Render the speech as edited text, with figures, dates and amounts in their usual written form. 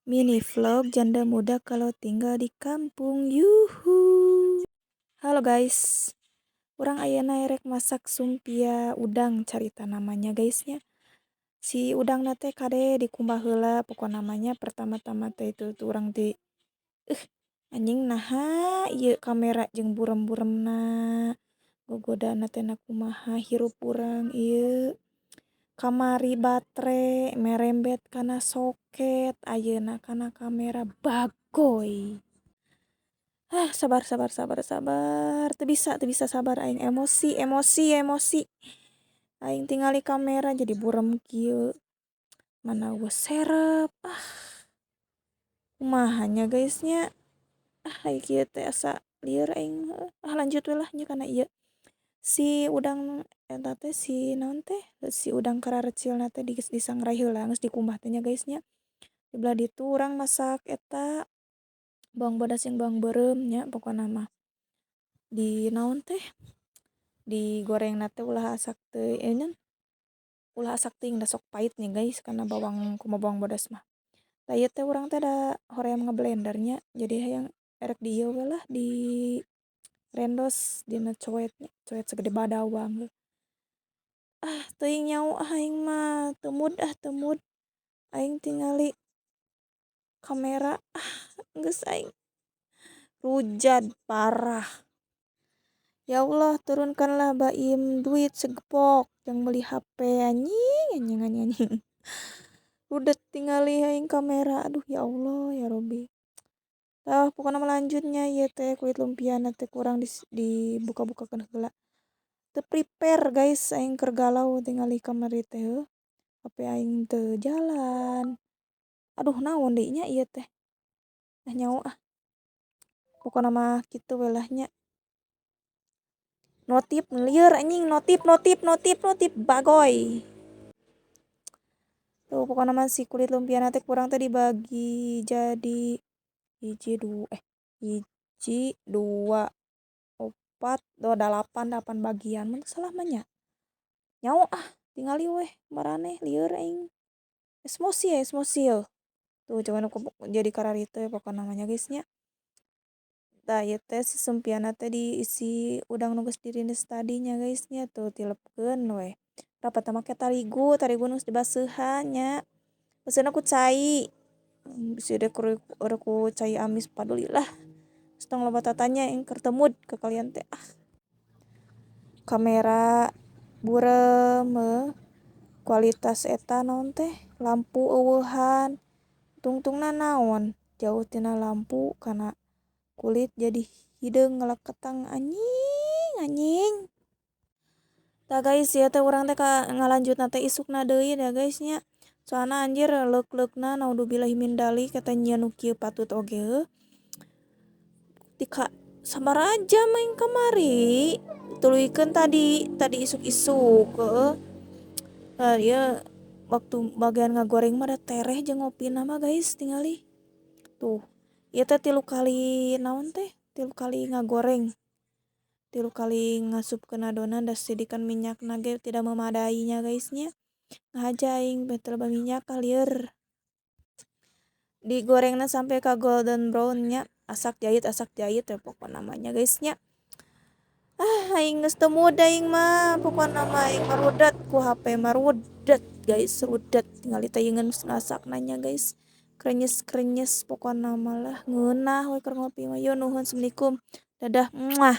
Mini vlog janda muda kalau tinggal di kampung, yuhu. Halo guys, urang ayeuna erek masak sumpia udang carita namanya guys nya. Si udangna teh kade dikumbah heula pokona mah nya. Pertama-tama teh itu tuh urang ti anjing, naha ieu kamera jeung burem-buremna, gogodana teh na kumaha hirup urang ieu. Kamari batre merembet kana soket, ayeuna kana kamera bagoy. Ah, sabar sabar sabar sabar, teu bisa, teu bisa sabar aing, emosi emosi emosi aing. Tingali kamera jadi burem kieu, mana euweuh serep. Ah, kumaha nya guys nya? Ah, ai kieu teh asa lieur aing. Ah, lanjut we lah nya kana ieu si udang eta teh, si naon teh, si udang kararecilna teh geus disangrai heula, geus dikumbah teh nya guys nya. Di belah ditu urang masak eta bawang bodas jeung bawang beureum nya. Pokona mah di naon teh, digorengna teh ulah asak teuing, naon, ulah asak teuing, da sok pait nya guys kana bawang, kumaha bawang bodas mah. Tah, ieu teh urang teh da hoream ngablender nya, jadi hayang erek di ieu we lah, di rendos dina coet nya, coet sagede badawang. Ah, teuing nyaho ah, aing mah teu mood ah, teu mood aing tingali kamera. Ah, geus aing rujad parah. Ya Allah, turunkanlah Baim duit segepok jang meuli HP. Anjing anjing anjing anjing, rudet tingali aing kamera. Aduh, ya Allah ya Robbi. Tah, pokona mah lanjutnya ieu teh kulit lumpiana teh kurang dibuka-bukakeun heula. Teu prepare guys, aing keur galau tingali kamari teh, heuh, HP aing teu jalan. Aduh, naon deui nya ieu teh? Ah, nyaho ah. Pokona mah kitu we lah nya. Notif lieur anjing, notif notif notif notif bagoy. Tuh, pokona mah si kulit lumpiana teh kurang teh dibagi jadi hiji dua, eh, hiji dua opat, dua, dalapan, dalapan bagian mun salah mah nya. Nyaho ah, tingali weh maraneh, lieur aing, emosi ya, emosi yeuh. Tuh, coba jadi kararitu pokona mah nya guys nya. Tah, ieu teh si sumpiana teh diisi udang nu geus dirindes tadi nya guys nya. Tuh, tilepkeun weh rapat make tarigu, tarigu nu geus dibaseuhan nya, baseuna ku cai, bisi ku cai amis, paduli lah. Geus, tong loba tatanya, aing keur teu mood ka kalian teh. Ah, kamera burem heuh, kualitas eta naon teh, lampu euweuhan. Tungtungna naon, jauh tina lampu kana kulit jadi hideung ngaleketang. Anjing anjing. Tah guys, ieu teh urang teh ka ngalanjutna teh isukna deui da guys nya, soalna anjir leuk-leukna, naudzubillahi min dzalik, kata nyieun nu kieu patut oge heuh. Tika sabaraha jam aing kamari tuluykeun tadi tadi isuk-isuk, heueuh. Tah, ieu waktu bagian ngagoreng mah da tereh jeung ngopina mah guys. Tingali tuh, ieu teh tilu kali naon teh, tilu kali ngagoreng, tilu kali ngasupkeun adonan, da sidikan minyakna ge tidak memadai nya guys nya. Ngahaja aing beh teu loba minyak, ah lieur. Digorengna sampai ka golden brown nya, asak jait asak jait we pokona mah nya guys nya. Ah, aing geus teu mood aing mah. Pokona mah aing mah rudet ku HP mah, rudet guys, rudet. Tingali teh geus ngasakna nya guys, krenyes-krenyes. Pokona mah lah ngeunah we keur ngopi mah. Yo nuhun, assalamualaikum, dadah, muah.